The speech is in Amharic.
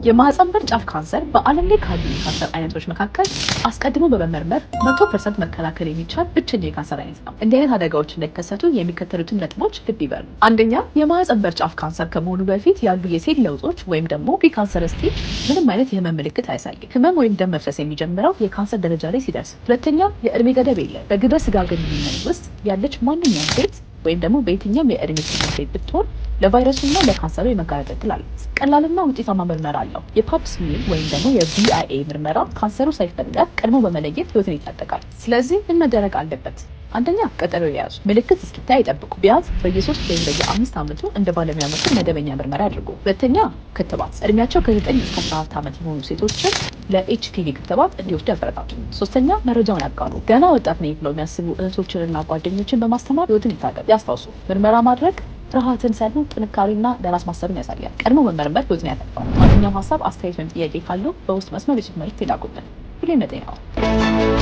የማህፀን በር ጫፍ ካንሰር በዓለም ላይ ካሉ የካንሰር አይነቶች መካከል አስቀድሞ በመመርመር 100% መከላከል የሚቻል ብቸኛ የካንሰር አይነት ነው። እንዲህ አይነት አደጋዎች እንዳይከሰቱ የሚከተሉትን ነጥቦች ልብ ይበሉ። አንደኛ፣ የማህፀን በር ጫፍ ካንሰር ከመሆኑ በፊት ያሉ የሴል ለውጦች ወይም ደግሞ precancer stage ምንም አይነት የህመም ምልክት አያሳይም። ህመም ወይም ደም መፍሰስ የሚጀምረው የካንሰር ደረጃ ላይ ሲደርስ። ሁለተኛ፣ የእድሜ ገደብ የለም። በግብረ ስጋ ግንኙነት ውስጥ ያለች ማንኛውም ሴት ወይም ደግሞ በየትኛውም የእድሜ ክልል ሴት ብትሆን ለቫይረሱና ለካንሰሩ የመጋለጥ እድል አላት። ቀላልና ውጤታማ ምርመራ አለው። የ Pap smear ወይም ደግሞ የ VIA ምርመራ ካንሰሩ ሳይፈጠር ቀድሞ በመለየት ህይወትን ይታደጋል። ስለዚህ ምን መደረግ አለበት? አንደኛ፣ ቀጠሮ ይያዙ። ምልክት እስኪታይ አይጠብቁ። ቢያንስ በየ3 ወይም በየ5 ዓመቱ እንደ ባለሙያ ምክር መደበኛ ምርመራ ያድርጉ። ሁለተኛ፣ ክትባት። እድሜያቸው ከ9 እስከ 14 ዓመት የሆኑ ሴቶችን ለ HPV ክትባት እንዲወስዱ ያበረታቱ። ሶስተኛ፣ መረጃውን ያጋሩ። ገና ወጣት ነኝ ብለው የሚያስቡ እህቶችንና ጓደኞችን በማስተማር ህይወትን ይታደጉ። ያስታውሱ፣ ምርመራ ማድረግ ፍርሃትን ሳይሆን ጥንካሬና ለራስ ማሰብን ያሳያል። ቀድሞ መመርመር ህይወትን ያተርፋል። ማንኛውም ሀሳብ፣ አስተያየት ወይም ጥያቄ ካለው በውስጥ መስመር የጽሁፍ መልዕክት ይላኩልን። ሁሌም ለጤናዎ።